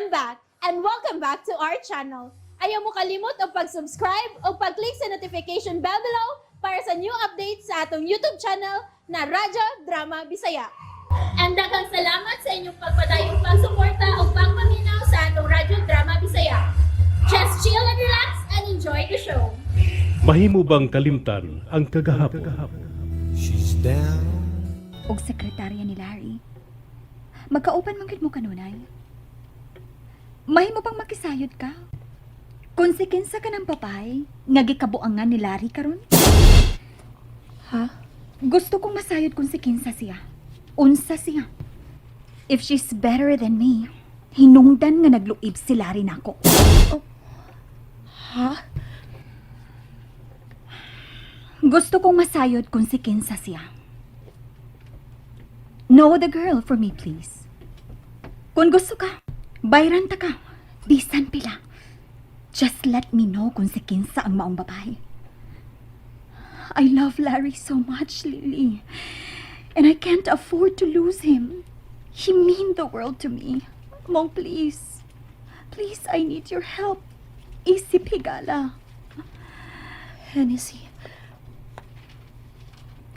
I'm back and welcome back to our channel. Ayaw mo kalimot og pag-subscribe o pag-click sa notification bell below para sa new updates sa atong YouTube channel na Radyo Drama Bisaya. And daghang salamat sa inyong pagpadayong pagsuporta o pagpaminaw sa atong Radyo Drama Bisaya. Just chill and relax and enjoy the show. Mahimo bang kalimtan ang kagahapon? She's down. Og sekretarya ni Larry. Magkauban man gyud mo kanunay. Mahimo pang makisayod ka. Konsekensa ka ng papay nga gikabuangan ni Larry karon? Ha? Gusto kong masayod kung si kinsa siya. Unsa siya. If she's better than me, hinungdan nga nagluib si Larry nako. Ha? Gusto kong masayod kung si kinsa siya. Know the girl for me, please. Kung gusto ka, bayran ta ka. Bisan pila. Just let me know kung si kinsa ang maong babae. I love Larry so much, Lily. And I can't afford to lose him. He mean the world to me. Mong, please. Please, I need your help. Isip higala. Hennessy.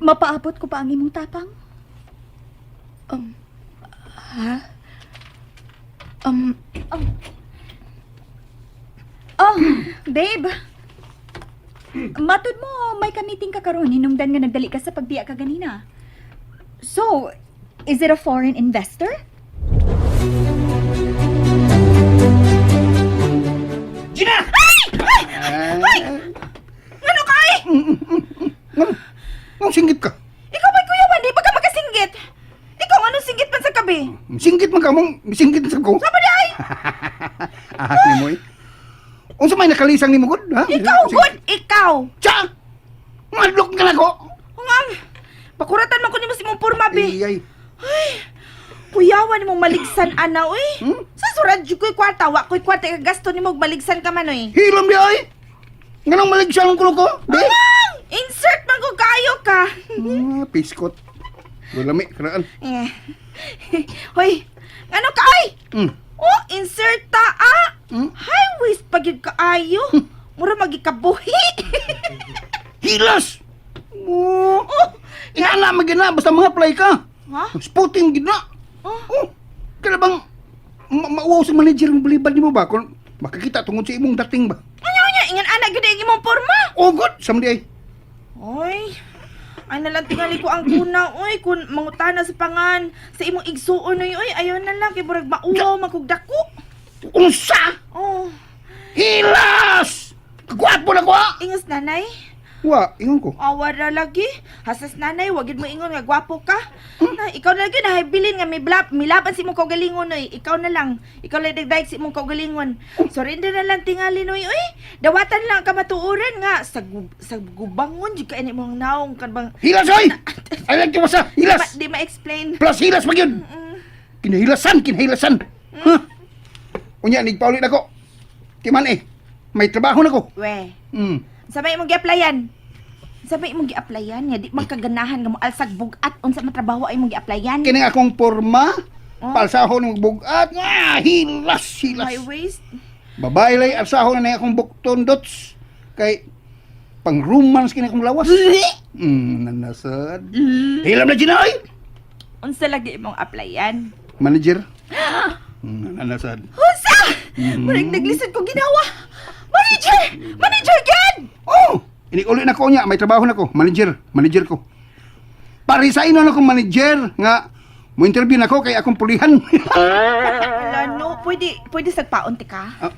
Mapaabot ko pa ang imong tapang? Ha? Oh, babe. Matud mo, may ka-meeting ka karon hinungdan nga nagdali ka sa pagbiya ka ganina. So, is it a foreign investor? Gina! Ano kay? Nung singgit ka? Ikaw ba, Kuya Wendy? Baka makasinggit. Ikaw, anong singgit man sa kabi? Singgit man ka mong singgit sa ko. Sama di ay! Ahas ni mo eh. Unsa may nakalisang nimo gud, ha? Ikaw, good! Ikaw! Tsa! Madlok ka na ko. Hungang! Bakuratan man ko nimo si mong porma, be. Ay, ay. Kuyawan nimong maligsan, ana, uy. Hmm? Sa surad jud ko'y kwarta, wa ko'y kwarta gasto nimo og maligsan ka man, uy. Hilom di ay. Nganong maligsan ang kulo ko? Di? Hungang! Insert man ko kayo ka. Ah, piskot. Wala mi karaan. Eh. Hoy, ano ka ay? Oh, insert ta ah. High waist pag yun kaayo. Mura magikabuhi. Hilas! Oh. Inana man gina basta mga play ka. Ha? Sputing gina. Oh. Oh. Kaya bang mauwaw sa manager ng balibad nimo ba kung makakita tungod sa imong dating ba? Ano niya, ingan anak gud ang imong porma. Oh, good. Samdi ay. Oy. Ay na lang tingali ko ang kuna oy kun mangutana sa pangan sa imong igsuon oy oy ayon na lang kay murag mauwaw man kog dako. Unsa? Oh, Hilas! Kagwapo na ko ah! ingos nanay. Wa, ingon ko. Awa ra lagi. Hasas nanay, wag gid mo ingon nga gwapo ka. Na, ikaw na lagi nahibilin nga may blap, milaban si imong kaugalingon oy. Ikaw na lang. Ikaw lang dagdag si imong kaugalingon. Surrender na lang tingali noy oy. Dawatan lang ang kamatuoran nga sa sa gubangon jud kay imong naong kan bang Hilas oy! I like to basta. di, Hilas! di ma-explain. Plus hilas pa yun! Kinahilasan, kinahilasan. Huh? Unya, nigpaulit ako. Timan eh, may trabaho na ko. We. Sa may imong gi-applyan? Sa may imong gi-applyan nga di man kaganahan nga moalsag bugat unsa man trabaho ay imong gi-applyan? Kini akong porma, Oh. palsahon ng bugat, ah, hilas, hilas. High waist. Babae lay, alsahon na akong bukton dots. Kay, pang romance kini akong lawas. Nanasad. Hilam na Gina, oy! Unsa lagi imong applyan? Manager. Nanasad. Unsa? Murag naglisod ko ginawa. Manager! Manager gid! Oh! Iniuli na ko niya, may trabaho na ko. Manager, manager ko. Parisain na akong manager nga mo interview na ko kay akong pulihan. Ala no, pwede pwede sagpaon ti ka. Ah,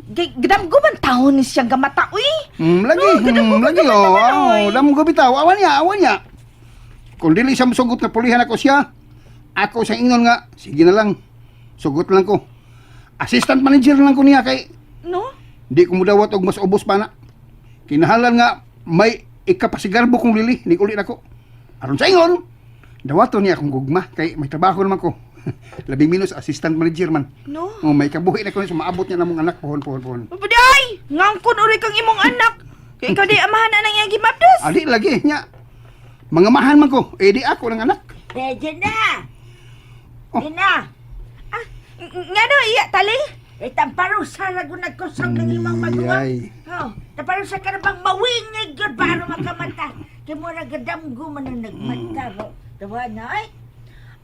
Gidam man taon ni siyang gamata uy. Lagi, No, gidam ko lagi gamata oh. man, Oh, oy. dam ko bitaw, awan niya, awan niya. Kung dili siya mosugot nga pulihan ako siya, ako sa ingon nga, sige na lang. Sugot lang ko. Assistant manager lang ko niya kay No? di ko mudawat og mas ubos pa na. Kinahalan nga may ikapasigarbo kong lili, nig uli nako. Aron sa ingon, dawaton niya akong gugma kay may trabaho naman ko. Labing minus assistant manager man. No? Oh, may kabuhi na ko sa maabot niya namong anak pohon pohon pohon. Mapaday! Ngangkon uri kang imong anak. Kay ikaw di amahan na nang iyang gimabdos. Ali lagi niya. Mga mahan man ko, eh di ako ng anak. Eh, Gina! Oh. Gina! Ah, Ngano iya taling? Eh, tamparusa na gunag kusog ng imong maguwang. Ay. Oh, tamparusa ka na bang mawingig yun para makamata. Kaya mo nagadamgo man ang nagmata. Tawa na ay.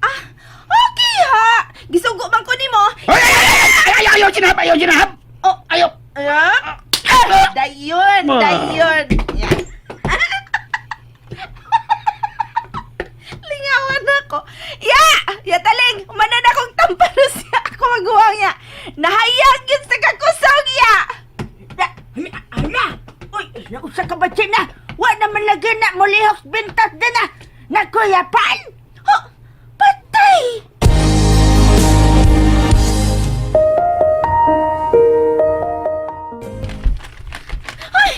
Ah, okay ha. Gisugo man ko nimo. Ay, ay, ay, ay, ay, ay, ayaw, sinahap, ayaw, sinahap! Oh, Ayaw! Ah, dayon, dayon. Yan. Lingawan ako. Ya! Ya taling, umanan akong tamparos ya. Ako maguwang ya. Nahayag yun sa kakusog ya. Da, hala, hala. Uy, nausa ka ba siya na? Wa naman lagi na mulihok bintas din na. Nakuyapan! Oh, patay! Ay!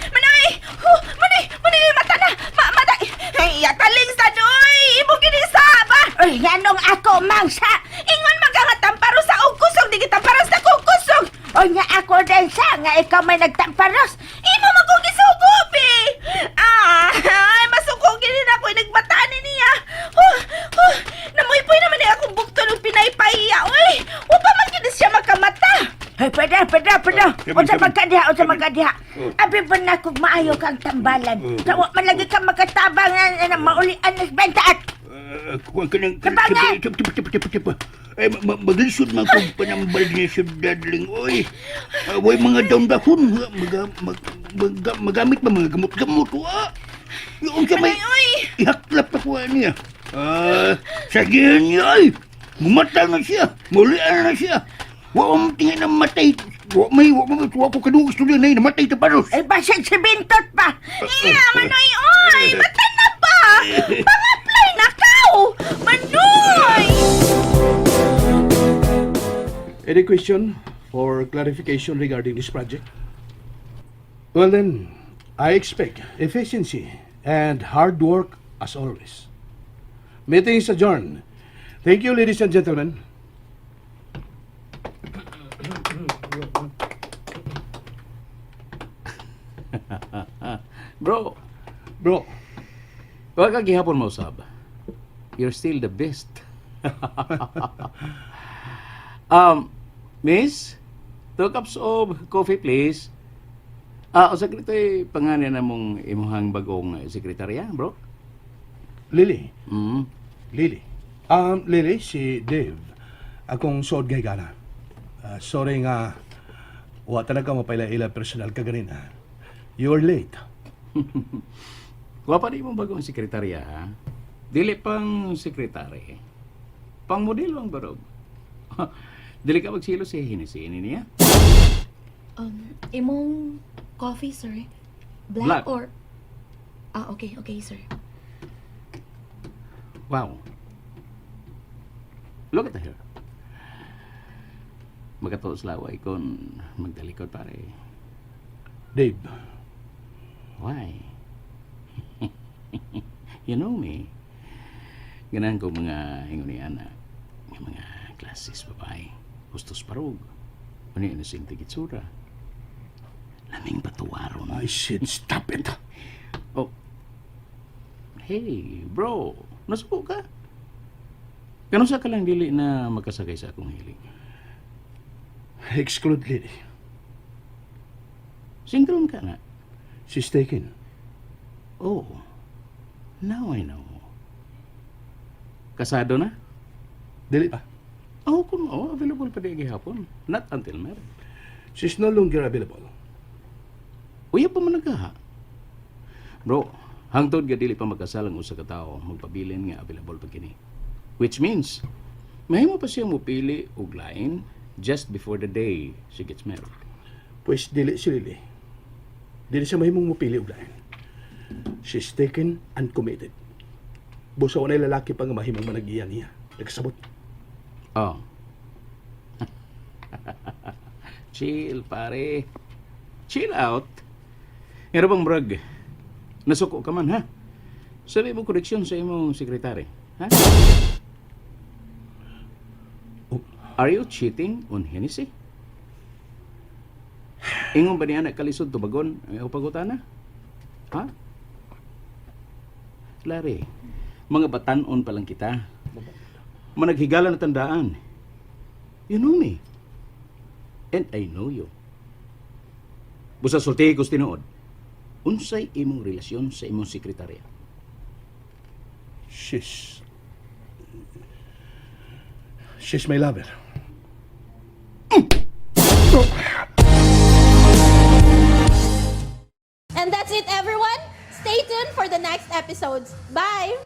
Manoy! Huh, Manoy! Manoy! Mata na! Ma mata! Ay, taling sa doy! Imo gini sa ba? Uy, nganong ako mangsa? Ingon man ka nga tamparo sa og kusog, di gitamparo sa kog kusog. Uy, nga ako din sa nga ikaw may nagtamparos. Imo man kong gisugo, be. Ah, ay masuko gini na ako nagbataan ni niya. Huh, huh, namuypoy naman ni akong bukton og pinaypay iya, oy. Wa pa man gid siya makamata. Ay, pwede, pwede, pwede. Come on, Unsa come on. man ka diha, unsa man ka diha. Oh. Abi ba na kung maayo kang tambalan? Kawa man lagi ka makatabang na, na maulian ng benta at Kuha ka ng... Tabangan! Tip, tip, tip, tip, tip. Ay, maglisod man kong panambal niya sa dadling. Oy, way mga down-dahon. Magamit ba mga gamot-gamot? Wa. Yung sa may... Manoy, oy. Ihaklap pa kuha niya. Ah, sa niya ay. Mumata na siya. Mulian na siya. Wa mo tingin na matay. Wa may, wa may, wa ko kadugis tuloy na namatay ta paros. ay basig si Bintot pa. Iya, Manoy, oy. Mata na ba? Pang-apply na kaw. Manoy! Any question for clarification regarding this project? Well then, I expect efficiency and hard work as always. Meeting is adjourned. Thank you, ladies and gentlemen. Bro, Bro, wag ka gihapon mo usab. You're still the best. Miss, 2 cups of coffee please. Ah, usa ito'y pangalan na mong imuhang bagong sekretarya, bro. Lily. Lily. Lily, si Dave. Akong suod ngay gana. Ah, sorry nga, wa talaga mapaila-ila personal ka ganina. You were late. Wa pa di mong bagong sekretarya, ha? Dili pang sekretary. Pang modelo ang barog. Dili ka magsilo sa hinisini niya. Imong coffee, sir. Black. Black, or... Ah, okay, okay, sir. Wow. Look at her. Magkatuos laway kung magtalikod pare. Dave, Why? You know me. Ganahan ko mga ingon ni ana, nga mga klasis babae. Gustos parog. Ano yun sa tigitsura? Laming patuwaron. I said stop it. Oh. Hey, bro. Nasuko ka? Ganun sa ka lang dili na magkasakay sa akong hilig. Exclude Lily. Singkron ka na. She's taken. Oh, now I know. Kasado na? Dili pa. Oh, kung oh, available pa di gihapon. Not until married. She's no longer available. Uya pa man nagkaha. Bro, hangtod ga dili pa magkasal ang usa ka tawo, magpabilin nga available pa kini. Which means, mahimo pa siya mopili og lain just before the day she gets married. Pues dili si Lily. Dili siya mahimong mupili og lain. She's taken and committed. Busa walay lalaki pa nga mahimong managiya niya. Nagkasabot. Oh. Chill, pare. Chill out. Pero bang brag, nasuko ka man, ha? Sabi mo koreksyon sa imong sekretary, ha? Are you cheating on Hennessy? Ingon ba niya na kalisod tubagon o pagutana? Ha? Larry, mga batanon pa lang kita. Managhigala na tandaan. You know me. And I know you. Busa sultihi ko's tinuod. Unsay imong relasyon sa imong sekretarya? She's my lover. And that's it, everyone. Stay tuned for the next episodes. Bye!